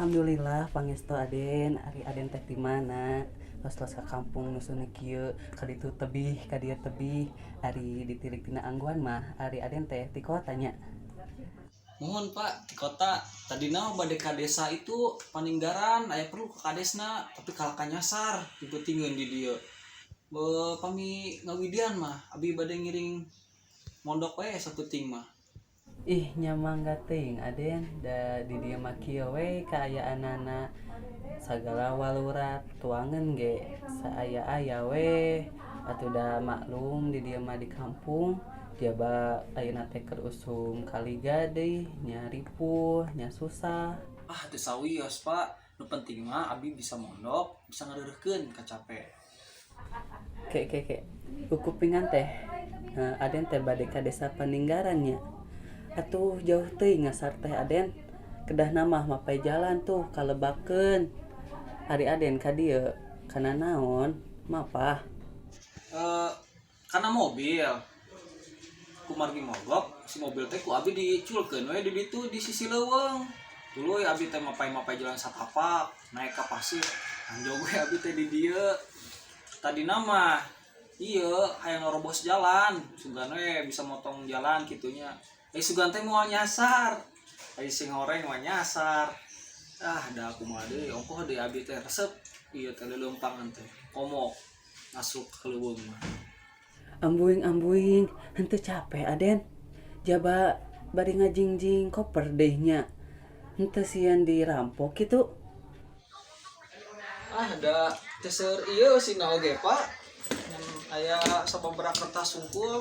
Alhamdulillah pangestu Aden, ari Aden teh ti mana? Tos-tos ka kampung nu sunyi kieu, ka ditu tebih, ka dieu tebih, ari ditilik tina angguan mah ari Aden teh ti kota nya. Mohon Pak, di kota tadina bade ka desa itu Paninggaran aya perlu ka kadesna tapi kalah kanyasar dipeutingeun di dieu. Be, pami ngawidian mah abi bade ngiring mondok we sapeuting mah. Ih nya mangga teuing Aden, da di dieu mah kieu we kaayaanana sagala walurat tuangan ge saaya-aya we atuh da maklum di dieu mah di kampung jaba ayeuna teh keur usum kaliga deui nya ripuh nya susah. Ah teu sawios Pak, nu penting mah abi bisa mondok, bisa ngareureuhkeun kacape. Ke ke ke kupingan teh Aden teh bade ka desa Paninggaran nya. Atuh jauh teuing ngasar teh Aden, kedahna mah mapay jalan tuh kalebakeun. Ari Aden ka dieu kana naon? Mapah. Kana mobil. Kumargi mogok, si mobil teh ku abi diculkeun we di ditu di sisi leuweung. Tuluy abi teh mapay-mapay jalan satapak, naik ka pasir. Anjog we abi teh di dieu. Tadina mah ieu hayang ngerobos jalan, sugan we bisa motong jalan kitunya. Sugan teh moal nyasar. Ai sing horeng mah nyasar. Ah, da kumaha deui, ongkoh deui abi teh resep ieu teh leuleumpangan teh. Komo masuk ke leuweung mah. Ambuing-ambuing, henteu capek Aden. Jaba bari ngajingjing koper deui nya. Henteu sieun dirampok kitu. Ah, da teu seueur ieu sina oge, Pak. Ngan aya sababaraha kertas sungkul.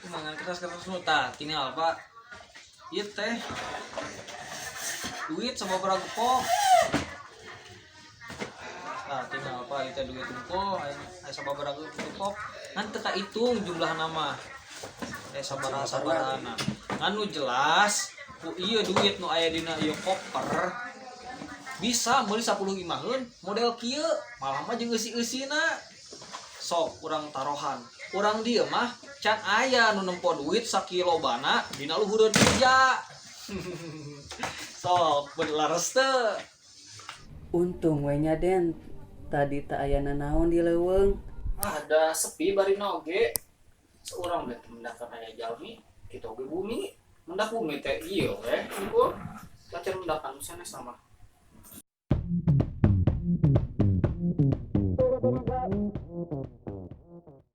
Kumangan kertas-kertas nu tah tinggal, Pak. Ieu teh duit sababaraha gepok. Nah, tinggal apa ieu teh duit tungkul, aya sababaraha gepok. Ngan teu kahitung jumlahna mah. Sabaraha-sabarahana. Ngan nu jelas ku ieu duit nu aya dina ieu koper bisa meuli 10 imaheun model kieu, malah mah jeung eusi-eusina. Sok urang tarohan. Urang dieu mah can aya nu nempo duit sakilobana dina luhureun meja. Sok bener teu. Untung we nya Den, tadi teu aya nanaon di leuweung. Ah, da sepi barina oge. Seurang teh mendakan aya jalmi, kitu oge bumi. Mendak bumi teh ieu we, unggul. Lacer mendakan sanes sama.